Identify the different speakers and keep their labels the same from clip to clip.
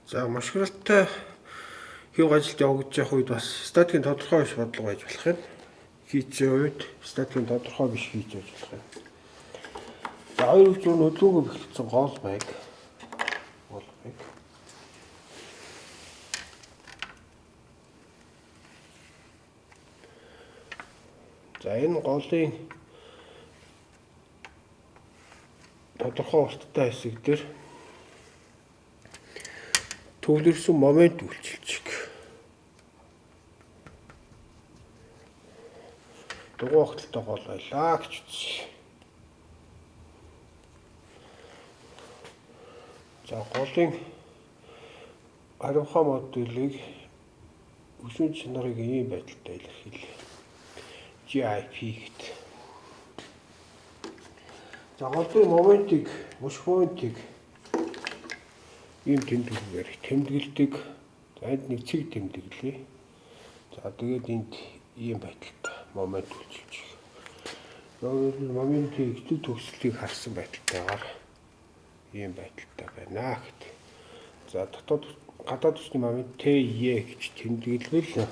Speaker 1: За мушгиралтай хэв ажилд явагдаж явах үед бас статикийн тодорхой биш бодлого байж болох юм. Хийцэн үед статикийн тодорхой биш хийж байж болох юм. За хоёр үзүүр нь хөдөлгөөнгөө бэхлэгдсэн гол байг. Гол байг. За энэ голын тодорхой урттай хэсэг дээр төвлөрсөн момент үйлчилж. Дугуй огтлтой гол байлаа гэж үзье. За голын харимхаа модулийг өсвөн чанарыг ийм байдалтай илэрхийлье. GIP гэдэг. За голын моментыг, мөшг моментыг ийм тэмдэглэгээр тэмдэглэдэг. За энд нэг цэг тэмдэглэе. За тэгээд энд ийм байдалтай момент үйлчилж. Моментын эцэг төгслийг харсан байдалтайгаар ийм байдалтай байна гэдэг. За дотоод гадаад төсний момент TE гэж тэмдэглэвэл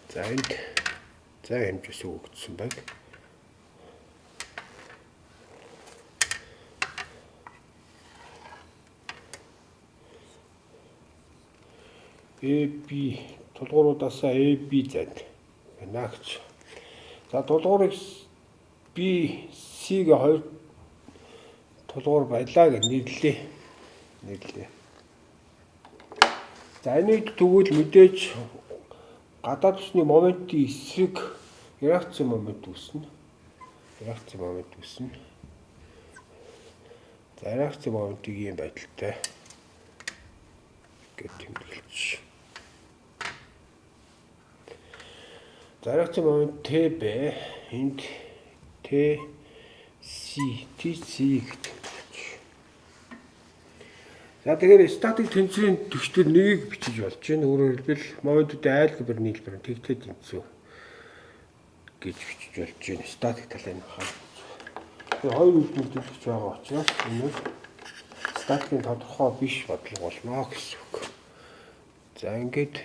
Speaker 1: за энд за хэмжээс өгөгдсөн байна. AB тулгууруудаасаа AB зайд байна гэж. За тулгуурыг B C-г хоёр тулгуур байлаа гэж нэрлэе. Нэрлэе. За энийг тэгвэл мэдээж гадаад төсний моментын эсрэг реакцийн момент үүснэ. Реакцийн момент үүснэ. За реакцийн моментыг ийм байдалтай гэж тэмдэглэж. За реакцийн момент TB энд TC TC гэж тэмдэглэж. За тэгэхээр статик тэнцвэрийн төвчдөр нэгийг бичиж болж байна. Өөрөөр хэлбэл моментуудын айлгбар нийлбэр нь тэгтэй тэнцүү гэж бичиж болж байна. Статик талын хаа. Тэгээ хоёр үйл төлөвч байгаа учраас энэ статикийн тодорхой биш бодлого болно гэсэн үг. За ингээд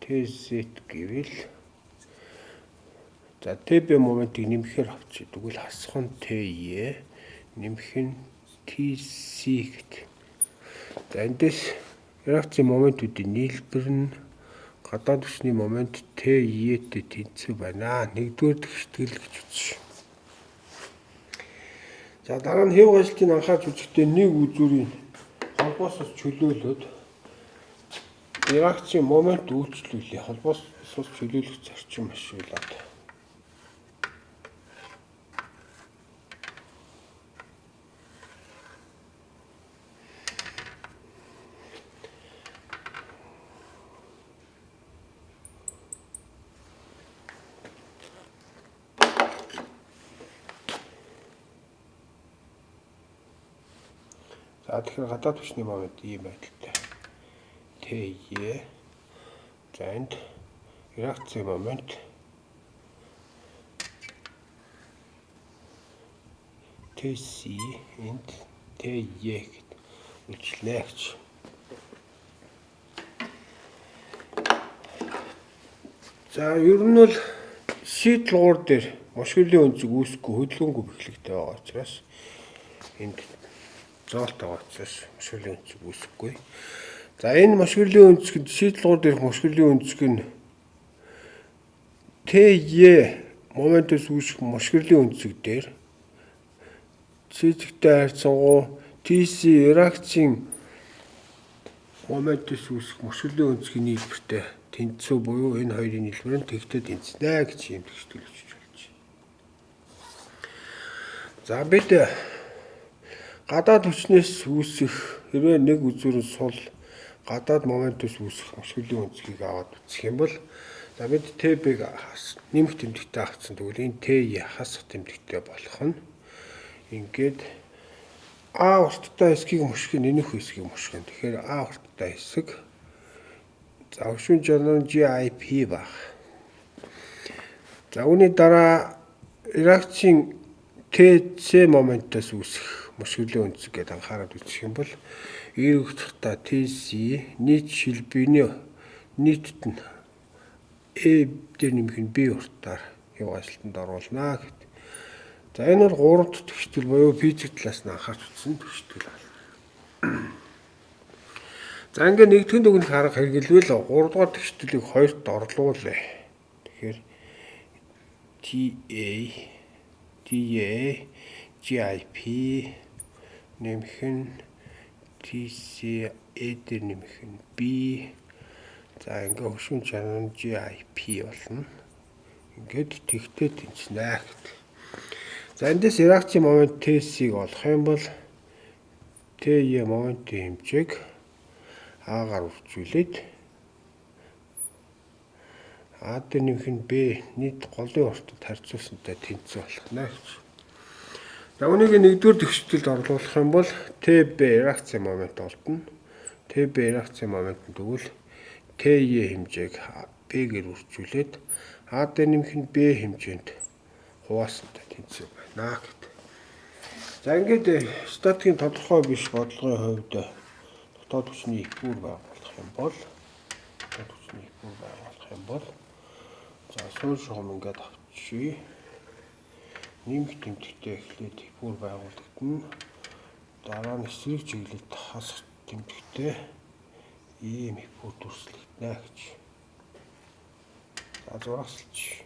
Speaker 1: TZ гэвэл за TB моментыг нэмэхээр авчи. Тэгвэл хасах нь TE нэмэх нь TC гэдэг. За эндээс реакцийн моментуудын нийлбэр нь гадаад түвшний момент TE-тэй тэнцүү байна. Нэгдүгээр тэгштгэл гэж үзье. За дараа нь хэв ажилтныг анхаарч үзэхдээ нэг үзүүрийн холбоосоос чөлөөлөөд реакцийн момент үйлчлүүлээ. Холбоосоос чөлөөлөх зарчим ашиглаад. За тэгэхээр гадаад түвшний момент ийм байдалтай. TE. За энд реакцийн момент TC энд TE гэд үйлчлэнэ гэж. За ер нь бол C тулгуур дээр мушгирлын өнцөг үүсэхгүй хөдөлгөөнгүй бэхлэгтэй байгаа учраас энд зоолт байгаа учраас мушгирлын өнцөг үүсэхгүй. За энэ мушгирлын өнцөг C тулгуур дээрх мушгирлын өнцөг нь TE моментоос үүсэх мушгирлын өнцөг дээр C зэгтэй харьцангуй TC реакцийн моментоос үүсэх мушгирлын өнцөгийн нийлбэртэй тэнцүү буюу энэ хоёрын нийлбэр нь тэгтэй тэнцнэ гэж юм тэгштгэл өчөж болж байна. За бид гадаад хүчнээс үүсэх хэрвээ нэг үзүүр нь сул гадаад моментоос үүсэх мушгирлын өнцгийг аваад үзэх юм бол за бид TB-г нэмэх тэмдэгтэй авцсан. Тэгвэл энэ TE хасах тэмдэгтэй болох нь ингээд А урттай хэсгийг мушгин энэх хэсгийг мушгин. Тэгэхээр А урттай хэсэг за өшүүн чанар нь GIP баг. За үүний дараа реакцийн TC моментоос үүсэх мөшгөлийн өнцөг гэдээ анхаарал үзэх юм бол эерэг утгатай TC нийт шилбэний нийтд нь E дээр нэмэх нь B уртаар яваа ажилтнанд оруулнаа гэд. За энэ бол 3 дахь тэгштэл буюу физик талаас нь анхаарч үзсэн тэгштэл байна. За ингээд нэгдүгээр дүгнэх арга хэрэглэвэл 3 дугаар тэгшгэлийг хоёрт орлуулъя. Тэгэхээр TA DA GIP нэмэх нь TC A дээр нэмэх нь B. За ингээ хөшүүн чанар нь GIP болно. Ингээд тэгтээ тэнцнэ гэдэг. За эндээс реакцийн момент TC-г олох юм бол TE моментын хэмжээг А-гаар үржүүлээд А дээр нэмэх нь Б нийт голын уртад харьцуулсантай тэнцүү болох нэ гэж. За үүнийг нэгдүгээр тэгшгэлд орлуулах юм бол ТБ реакцийн момент олдно. ТБ реакцийн момент нь тэгвэл ТЕ хэмжээг Б-гээр үржүүлээд А дээр нэмэх нь Б хэмжээнд хуваасантай тэнцүү байна гэдэг. За ингээд статикийн тодорхой биш бодлогын хувьд дотоод хүчний эпүр байгуулах юм бол дотоод хүчний эпүр байгуулах юм бол за суурь шугам ингээд авчий. Нэмэх тэмдэгтэй эхлээд эпүр байгуулагдана. Дараа нь эсрэг чиглэлд хасах тэмдэгтэй ийм эпүр дүрслэгдэнэ гэж. За зураасалч.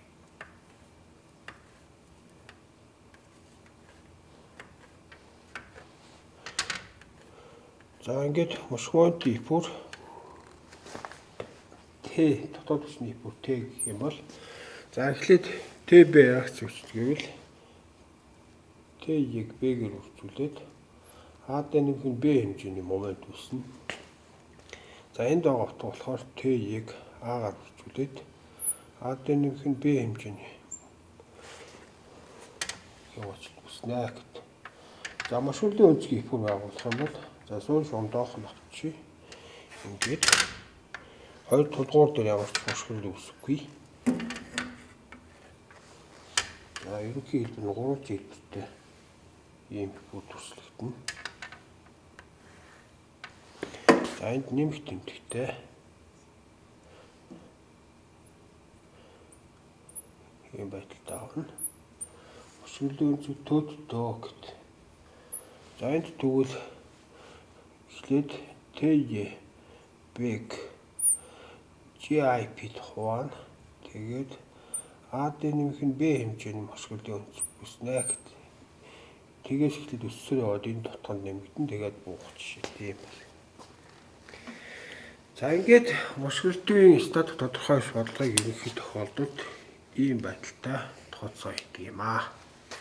Speaker 1: За ингээд мөшгөөнт эпүр Т дотоод хүчний эпүр Т гэх юм бол за эхлээд ТБ реакц хүч гэвэл Т-ийг Б-гээр үржүүлээд А дээр нэмэх нь Б хэмжээний момент үүснэ. За энд байгаа утга болохоор Т-ийг А-гаар үржүүлээд А дээр нэмэх нь Б хэмжээний яваач үүснэ гэт. За мөшгөлийн өнцгийн эпүр байгуулах юм бол за суурь шугам доохон авчи. Ингээд хоёр тулгуур дээр ямар ч мөшгөрөл үүсэхгүй. За ерөнхий хэлбэр нь 3 хэлбэртэй ийм эпүр дүрслэгдэнэ. За энд нэмэх тэмдэгтэй ийм байдалтай авна. Мөшгөлийн өнцөг төөддөө гэт. За энд тэгвэл эхлээд ТЕ Б-г GIP-д хуваана. Тэгээд А дээр нэмэх нь Б хэмжээний мөшгөлийн өнцөг үүснэ гэт. Тэгээс эхлээд өссөр яваад энэ тутганд нэмэгдэн тэгээд буух жишээ тийм байна. За ингээд мөшгөлтийн статик тодорхой биш бодлогыг ерөнхий тохиолдолд ийм байдалтай тооцоо хийдэг юм аа.